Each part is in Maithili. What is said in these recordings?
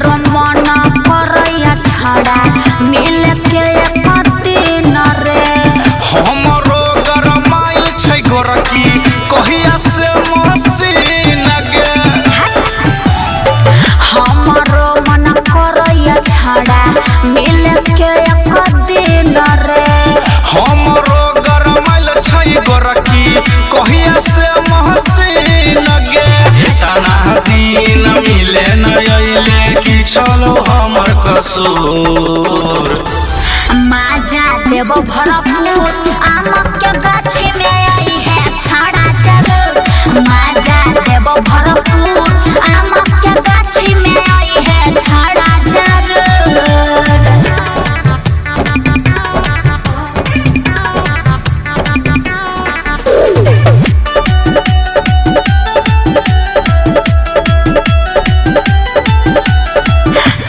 हमरो मन करैया छड़ा मिल के एक दिन रे। हमरो गरमाइल छै गोरकी कहिया से मसीन गे। हमरो मन करैया छड़ा मिल के एक दिन रे। हमरो गरमाइल छै गोरकी कहिया से मसीन गे। तना दिन मिले न अइले की छलो हमर कसूर। माजा देव भरपूर आम के गाछी में आई है छड़ा जरूर। माजा देव भरपूर आम के गाछी में आई है छड़ा जरूर।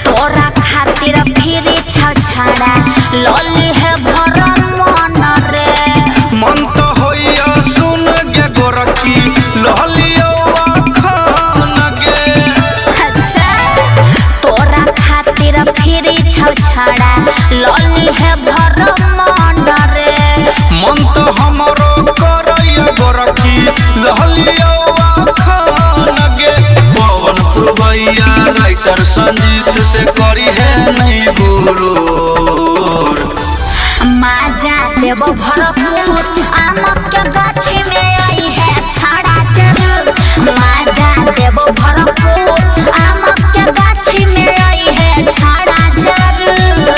तोरा खातिर फिर छड़ा लली है भरम मन रे। मन तो होइया सुन गे गोरकी लहलियो अखन गे। अच्छा तोरा खातिर फिर छड़ा लली है भरम मन रे। मन तो हमरो करैया गोरकी लहलियो अखन गे। पवन पुरवैया राइटर संजीत से करी है नहीं गुरूर। माजा देव भरपूर आम के गाछी में आई है छड़ा जरूर। माजा देव भरपूर आम के गाछी में आई है छड़ा जरूर।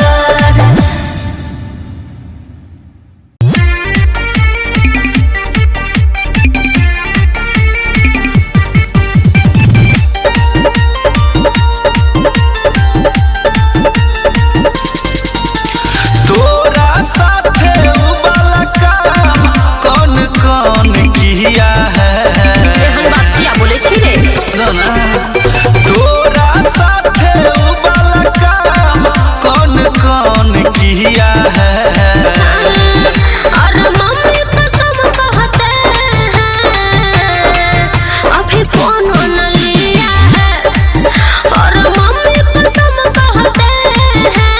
तोरा साथे उबाला काम कौन कौन किया है। एहन बात किया बोले छी रे? तोरा साथे उबाला काम कौन कौन किया है। और मम्मी कसम कहते हैं अभी कोनो न लिया है। और मम्मी कसम कहते हैं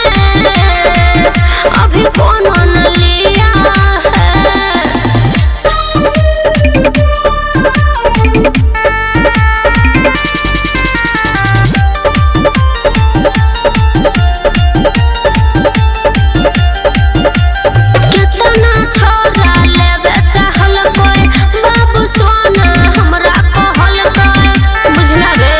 अभी कोनो न लिया है। केतना छोरा लेबे चाहल कोई बाबू सोना हमरा कहल कोई बुझला रे।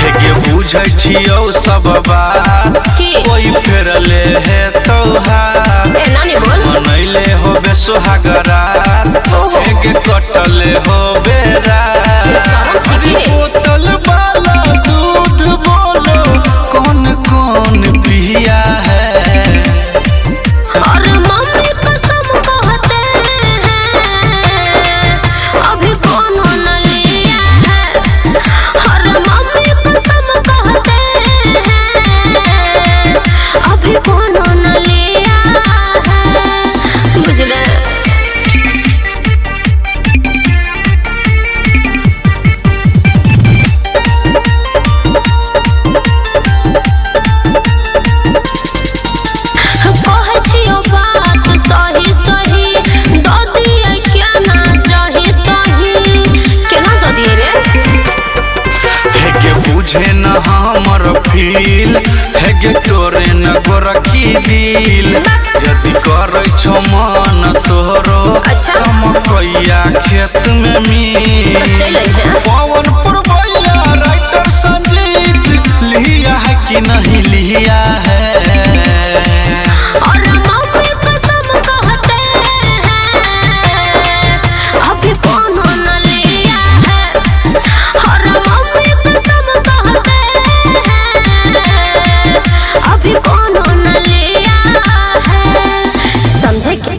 हेगे बुझै छियौ सब बात की? कोई फेरले है तोहार। ए नानी बोल। मनैले होबे सोहागरात ओहो। हेगे कटले होबे रात। शरम छी की रे? बोतल वाला दूध बोलो कौन कौन पिया है। और मम्मी कसम कहते हैं अभी कोनो न लिया है। और मम्मी कसम कहते हैं अभी कोनो न लिया है। बुझले? कहै छियौ बात सही सही दऽ दियै केना चाही तही। केना दऽ दियै रे? हेगे बुझे न हमर फील हेगे तोरे न गोरकी दिल। यदि करै छौ मन तोरो अच्छा। मकैया खेत में मिल। तऽ चलि अइहे। पवन पुरवैया राइटर संजीत लिया है कि नहीं लिया है। और मम्मी कसम कहते हैं अभी कोनो न लिया है। और मम्मी कसम कहते हैं अभी कोनो न लिया है। समझे के?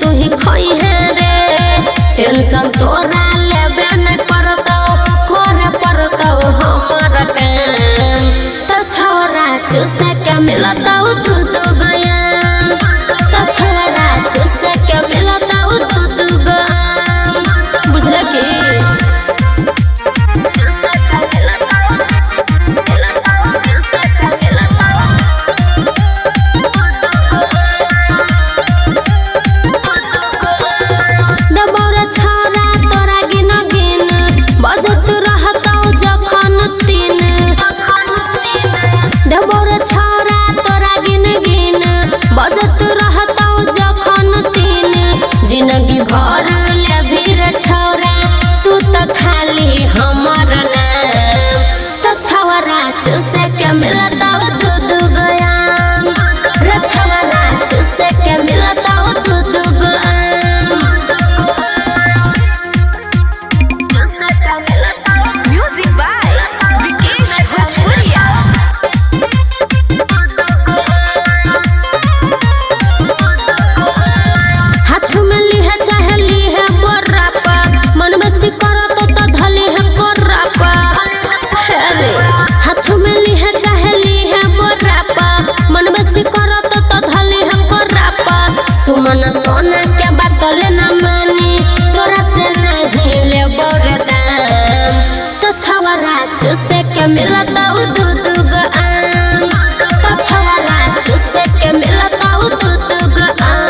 तू ही खोई है रे। टेंशन तोरा लेबे नहीं पड़तौ, करे पड़तौ हमर काम। तो छोरा चूसे के मिलतौ दू दू गो आम, तो छोरा चूसे के मिलतौ दू दू गो आम। बुझल की? दबौरा छोरा तोरा गिन गिन बजत रहतौ जखन तीन। दबौरा छोरा तोरा गिन गिन बजत रहतौ जखन तीन। जिंदगी भर लेबही रे छोरा तू तो खाली हमर नाम। तो छोरा चूसे के मिलतौ दू दू गो आम रे, छोरा चूसे के मिलतौ दू दू गो आम। Music by Vikesh Bhojpuria. हाथ में लीहे चाहे लीहे बोरापा, मन में सिकरत तो धली है कोरापा। अरे हाथ में लीहे चाहे लीहे बोरापा, मन में सिकरत तो धली है कोरापा। सुमन सोना के बात ले ना मानी, तोरा से नहीं लेबो रे दाम। तो छवरा चूसे के मिलतौ दू दू गो आम, तो छवरा चूसे के मिलतौ दू दू गो आम।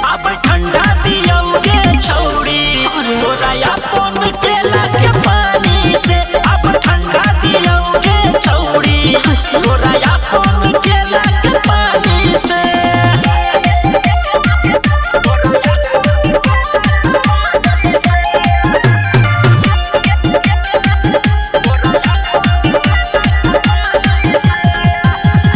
अब ठंडा दियौ रे छौरी, तोरा अपन केला के पानी से। अब ठंडा दियौ रे छौरी, तोरा अपन केला के पानी से।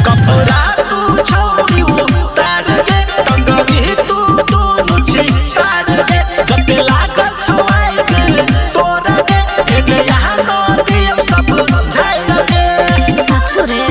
कपड़ा तू छौरी उतार दे, टंगरी तू दोनों छिछार दे। जते लागल छौ आइग तोरा दे, एने यहाँ न दियौ सब झाइल दे। सासु रे।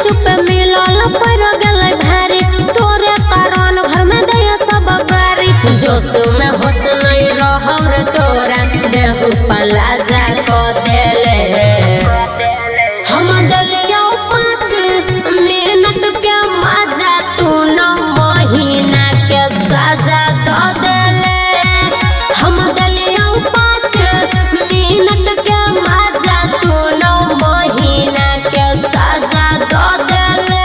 चुप मिलल पर गेलै भारी। तोरे कारण घर में दया सब गारी। जोश में होश नहीं रहौ रे तोरा देहु पला जा को देले। हम दलिया 5 मिनट के मजा तू 9 महीना के सजा दो देले। हम दलिया 5 मिनट के मजा तू 9 महीना के सजा दो देले।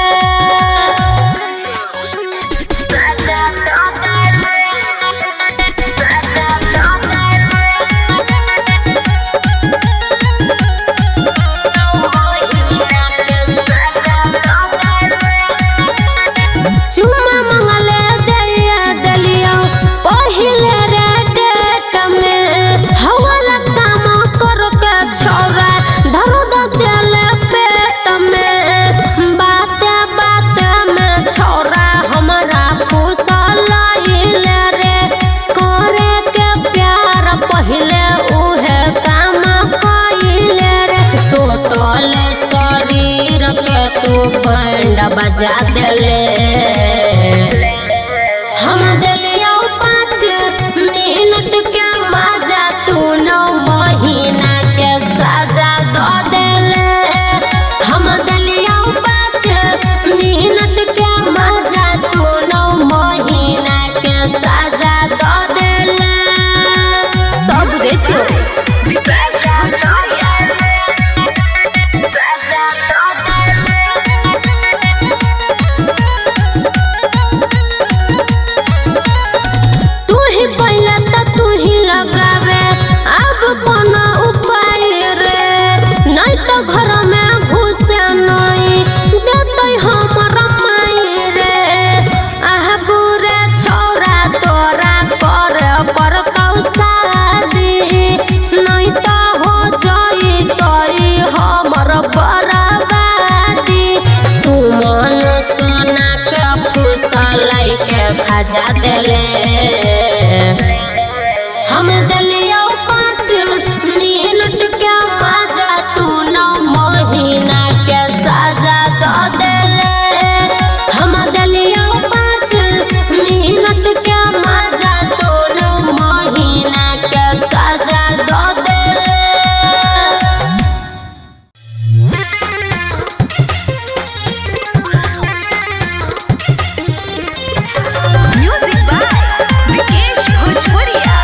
चुमा मंगले दया दलिया पहिले रे डेट में। हवाला काम कर के छोरा दर्द देले पेट में। बाते बाते में छोरा हमरा फुसलाइले रे। करे के प्यार पहिले उहे काम कइले रे। सोटल शरीर के तू बैंड बजा देले। हम दलिया 5 मिनट के मजा तू 9 महीना के सजा दो देले। हम दलिया 5 मिनट के मजा तू 9 महीना के सजा दो देले। सब बुझै छियौ। तू ही पहले त तू ही लगावे अब कोनो उपाय रे। नहीं तो घर में घुसे नहीं देते हमर माई रे। आह बुरे छोरा तोरा करे पड़तौ शादी। नहीं तो हो जइतै हमर बर्बादी। सुमन सोना के फुसलाई के खजा देले। हम दलिया 5 मिनट के मजा तू 9 महीना के सजा दो देले। हम दलिया 5 मिनट के मजा तू 9 महीना के सजा दो देले। Music by Vikesh Bhojpuria.